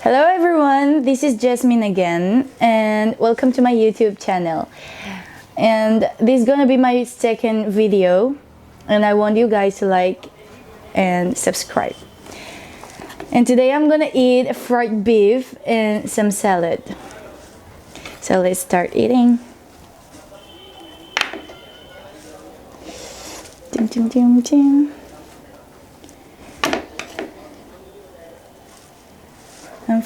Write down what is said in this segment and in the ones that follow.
Hello everyone, this is Jasmine again and welcome to my YouTube channel. And this is gonna be my second video and I want you guys to like and subscribe. And today I'm gonna eat fried beef and some salad. So let's start eating. Ding ding ding ding. I'm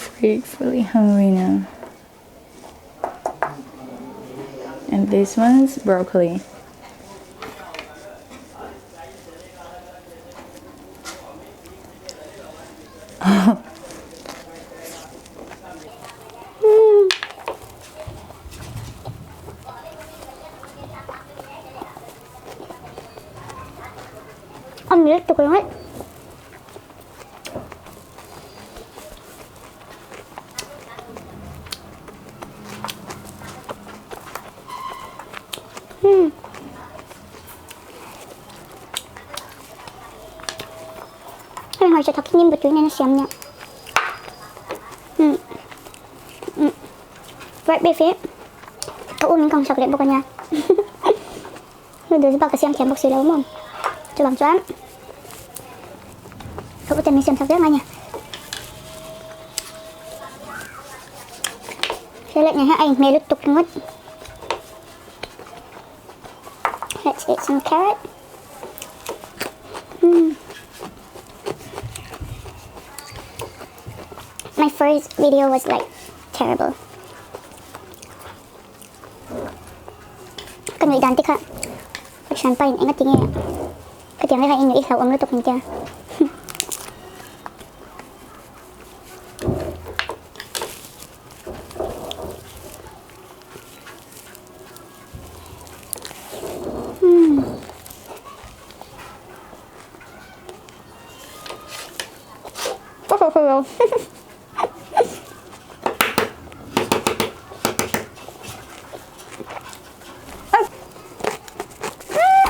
really hungry now. And this one's broccoli. A mil tuk ringawt. Hmm. Hei hmarcha thak hi nimbu tui nen a siam nia. Hmm. Hmm. Fried beef hi ka u min kang sak leh bawk a nia. Noodles bak ka siam thiam bawk si lo maw? Chuvang chuan ka uten min siam chak viau mai nia. Salad nen hian a inhmeh lutuk ringawt. Let's eat some carrot. Hmm. My first video was like terrible. Ka nuih dan te kha ka thianpa in enga tinge khatiang reng a i nuih i hlauhawm lutuk min tia.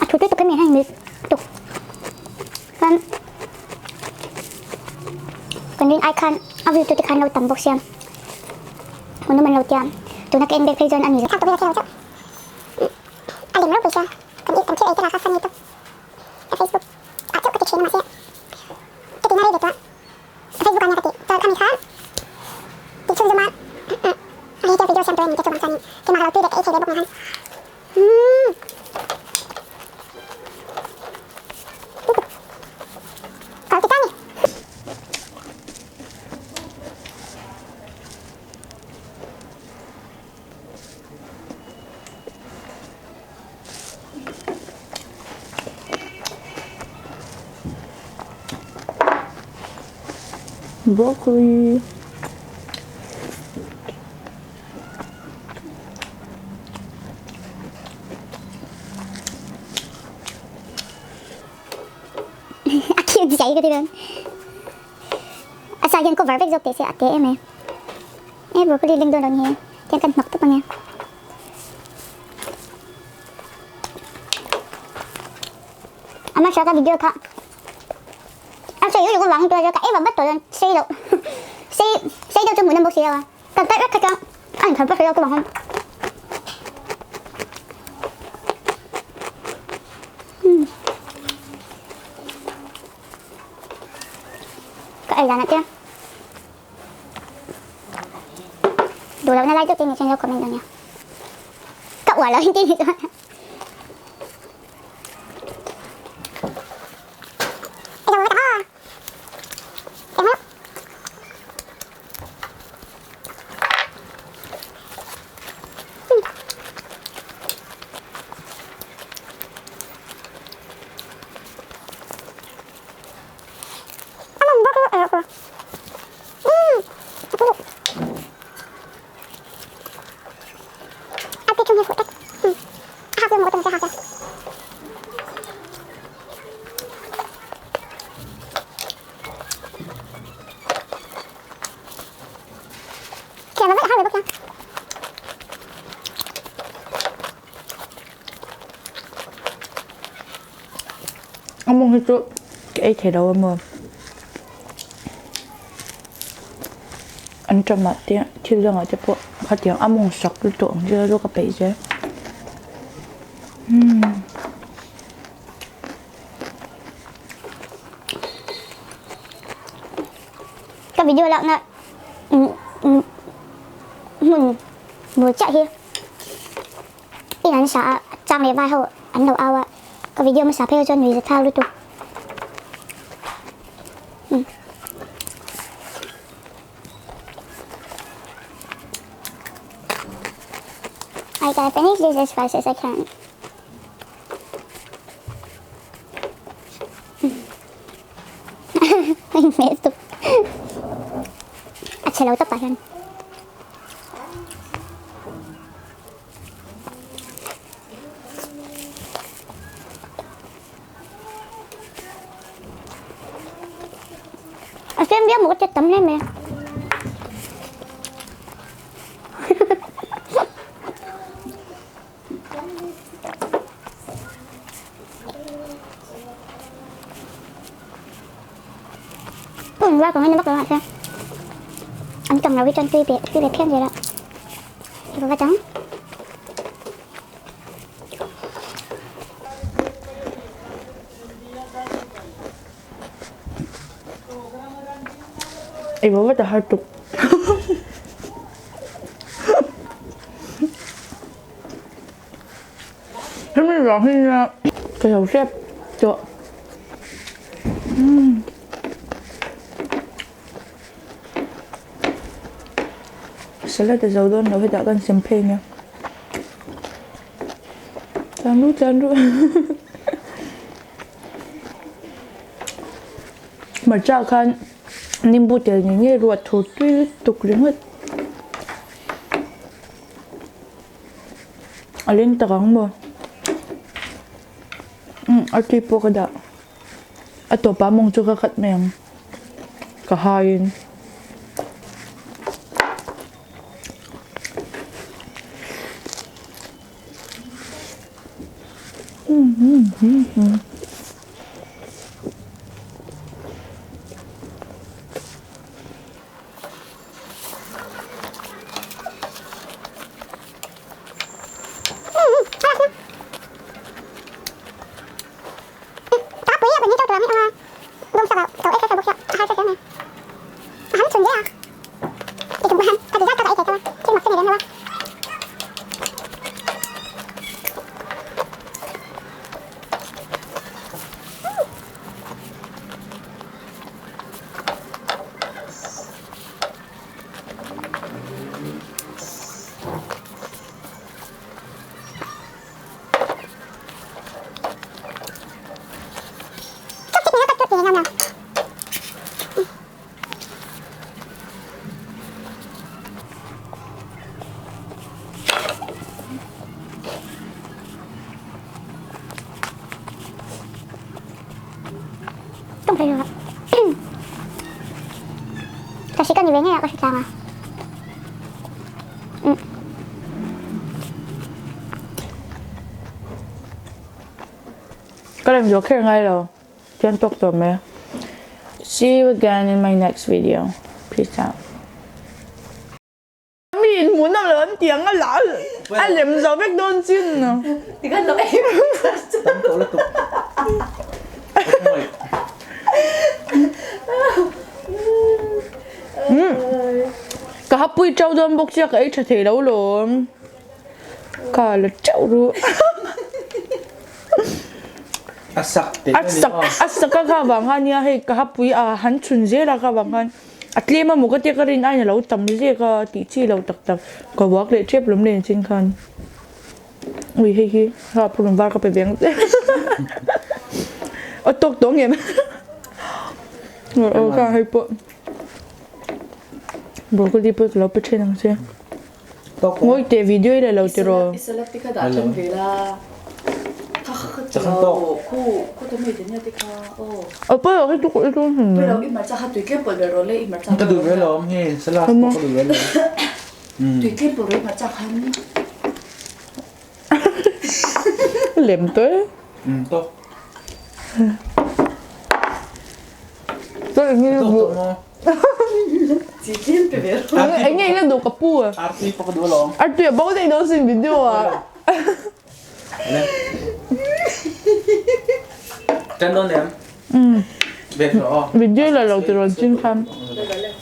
A thu tui tuk em hei tuk chuan kan rin ai khan a view tu te khan lo tam bawk sia hmuhnawm an lo tia tuna ka en vel phei chuan a ni lo. Facebook ah nia ka tih chuan khami kha tih chhun zum a hei hian video siam tur a ni te chuvang chuanin keimah ka lo tui leh ka ei thei ve bawk ang khan umm ka lo ti ta a ni. Broccoli. A cute zai ka ti dawn. A sa hian cover vek zawk teh se a te em e. E broccoli leng dawn lo ni he. Tiang kan hnawk tawp ang e. Ama hria ka video kha a sei lutuk avang chuan ka em a bat tawh dawn sei loh sei sei deuh chu hmuh nawm bawk si lo a ka cut vek kha chuan a inthar bawk si lo ka vang ka ei dan ah te Duh lohna lai deuh te ni chuan lo comment dawn nia. Ka uar lo engtin ni chuan. A mawng hi chu ka ei thei lo a maw. Anṭam ah te thil dangah te pawh khatiang a mawng sak lutuk ang zela chu ka peih zel. Umm. Ka video lakna hmun bul chiah hi in an sa a, chang leh vai ho an lo au a, ka video hmasa phei ho chuan nuih za thak lutuk. I gotta finish this as fast as I can. A chhe lo tawp ah hian. A fiam viau maw ka chet tam hle mai a. Pum va còn anh bắt đầu lại xem anh cầm đầu cái chân tuy bị tuy bị phiên gì đó thì va trắng. Ei va va ta har tuk. Hemi vang hi nia ka lo hrep tawh. Umm. Salad a zo dawn lo hetah kan sem phei nia. Tlan ru tlan ru. Hmarcha khan nimbu tel ngei ngei ruat thur tui lutuk ringawt. A leng tak ang maw? Umm a tui pawh ka dah. A tawpah mawng chu ka khat mai ang. Ka haiin. Ka lem zawk kher ngai lo. Tian tawk tawh mai a. See you again in my next video. Peace out. Mi in hmuh nawm lo an ti ang a la a lem zo vek dawn chin. Tikhan lo em. Tam tawh lutuk. Ka hapui teuh dawn bawk sia ka ei tha thei lo lawm. Ka la teuh ru. A sak te A sak a sak a kha vang khan nia hei ka hapui a han chhun zel a kha vang khan a tlem a maw ka tia ka rin aiin a lo tam zek a tih chi lo tak tak ka uak leh tep lawm len chin khan ui hei hi ha purun var ka pe ve ang che a tawk tawh ngem aw kha hei pawh broccoli pawh ka lo pe thin ang che. Ngawi teh video i la lo tiraw? I salad te kha dah then ve la. Kha kha kha tiraw. Khu khu tomato nia te kha aw. A pawi ah khi chu i dawn hrim mai. I hmarcha kha tui tlem pawlh ve rawh le i hmarcha. Ka duh ve lawm hei salad pawh ka duh ve lawm. Tui tlem pawlh rawh i hmarcha khan. Lem tawh e. Tawk. Tawk eng nge Tawk tawh maw? Eng nge ila duh ka pu? Artui pawh ka duh alawm. Artui a bo daih dawn sin video ah. Tan dawn em? Ve rawh aw. Video la lo tirawn chin khan.